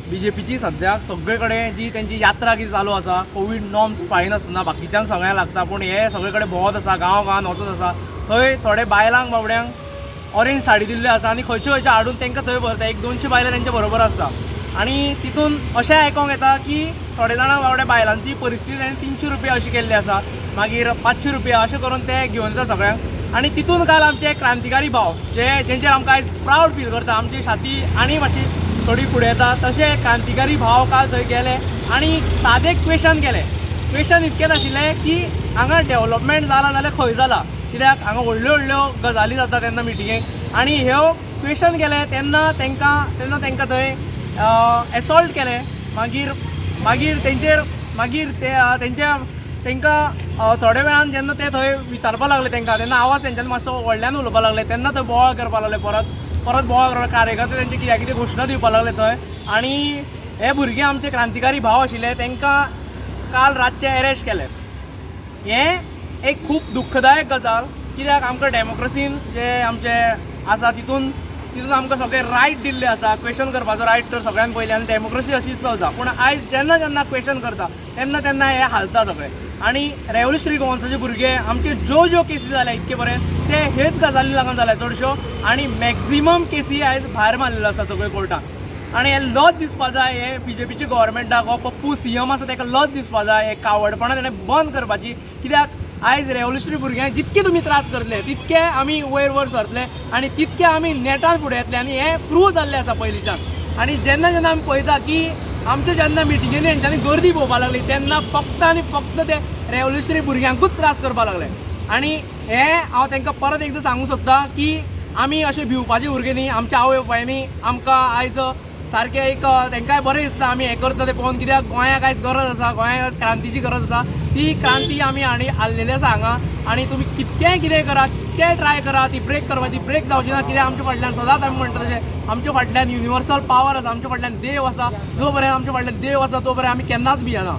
बीजेपीची सद्याक सगळे कडेन जी तेंची यात्रा कितें चालू आसा, कोवीड नॉर्म्स पाळिनासतना बाकीच्यांक सगळ्यांक लागता, पूण हे सगळे कडेन भोंवत आसा, गांव गांवान वचत आसा. थंय थोडे बायलांक बाबड्यांक ऑरेंज साडी दिल्ली आसा आनी खंयचे खंयचे हाडून तांकां थंय भरता. एक 200 बायलां तेंच्या बरोबर आसता आनी तितून अशें आयकोंक येता की थोडे जाणां बाबड्या बायलांची परिस्थिती तांणी 300 रुपया अशी केल्ली आसा, मागीर 500 रुपया अशें करून ते घेवन येता सगळ्यांक. आनी तितून काल आमचे क्रांतिकारी भाव जे जेंचेर आमकां आयज प्रावड फील करता, आमची छाती आनी मातशी थोडी फुडें येता, तशे क्रांतिकारी भाव काल थंय गेले आनी सादें क्वेशन केलें. क्वेशन इतकेंच आशिल्लें की हांगा डेवलपमेंट जाला जाल्यार खंय जाला, कित्याक हांगा व्हडल्यो व्हडल्यो गजाली जाता तेन्ना मिटिंगेक. आनी ह्यो क्वेशन केलें तेन्ना तेंकां थंय एसॉल्ट केलें. मागीर मागीर तेंचेर मागीर ते तेंच्या तेंकां थोड्या वेळान जेन्ना ते थंय विचारपाक लागले तेंकां, तेन्ना आवाज तेंच्यांनी मातसो व्हडल्यान उलोवपाक लागले, तेन्ना थंय बोवाळ करपाक लागले, परत परत बोवाळ करपाक कार्यकर्ते तेंचे कित्याक कितें घोशणा दिवपाक लागले थंय. आनी हे भुरगे आमचे क्रांतिकारी भाव आशिल्ले, तेंकां काल रातचे एरेस्ट केले. हें एक खूब दुख्खदायक गजाल, कित्याक आमकां डेमोक्रेसीन जे आमचे आसा तितून तितून आमकां सगळे रायट दिल्ले आसा, क्वेशन करपाचो रायट तर सगळ्यान पयलीं, आनी डेमोक्रेसी अशीच चलता. पूण आयज जेन्ना जेन्ना क्वेशन करता तेन्ना तेन्ना हे हालता सगळे. आनी रेवोल्युशनरी गोवन्साचे भुरगे आमचे ज्यो ज्यो केसी जाल्या इतके पर्यंत ते हेच गजाली लागून जाल्या चडश्यो, आनी मॅक्झिमम केसी आयज भायर मारलेल्यो आसा सगळ्यो कोर्टान. आनी हे लज दिसपा जाय हे बीजेपीचे गव्हर्मेंटाक, हो पप्पू सीएम आसा ताका लज दिसपा जाय, हे कावडपणां तेणें बंद करपाची. कित्याक आयज रेवोल्युशनरी भुरग्यांक जितके तुमी त्रास करतले तितके आमी वयर वयर सरतले आनी तितके आमी नेटान फुडें येतले, आनी हें प्रूव जाल्लें आसा पयलींच्यान. आनी जेन्ना जेन्ना आमी पळयता की आमच्या जेन्ना मिटिंगेनी हेंच्यांनी गर्दी पळोवपाक लागली तेन्ना फक्त आनी फक्त ते रेवोल्युशनरी भुरग्यांकूच त्रास करपाक लागले. आनी हें हांव तांकां परत एकदां सांगूंक सोदता की आमी अशें भिवपाचे भुरगे न्ही. आमच्या आवय बापायनी आमकां आयज सारकें एक तांकांय बरें दिसता आमी हें करता तें पळोवन, कित्याक गोंयाक आयज गरज आसा, गोंयाक आयज क्रांतीची गरज आसा. ती क्रांती आमी हांणी हाडलेली आसा हांगा. आनी तुमी कितकेंय कितें करा, कितकेंय ट्राय करा ती ब्रेक करपाची, ब्रेक जावची ना, कित्याक आमच्या फाटल्यान सदांच आमी म्हणटा तशें आमच्या फाटल्यान युनिवर्सल पावर आसा, आमच्या फाटल्यान देव आसा. जो पर्यंत आमच्या फाटल्यान देव आसा तो पर्यंत आमी केन्नाच भियेना.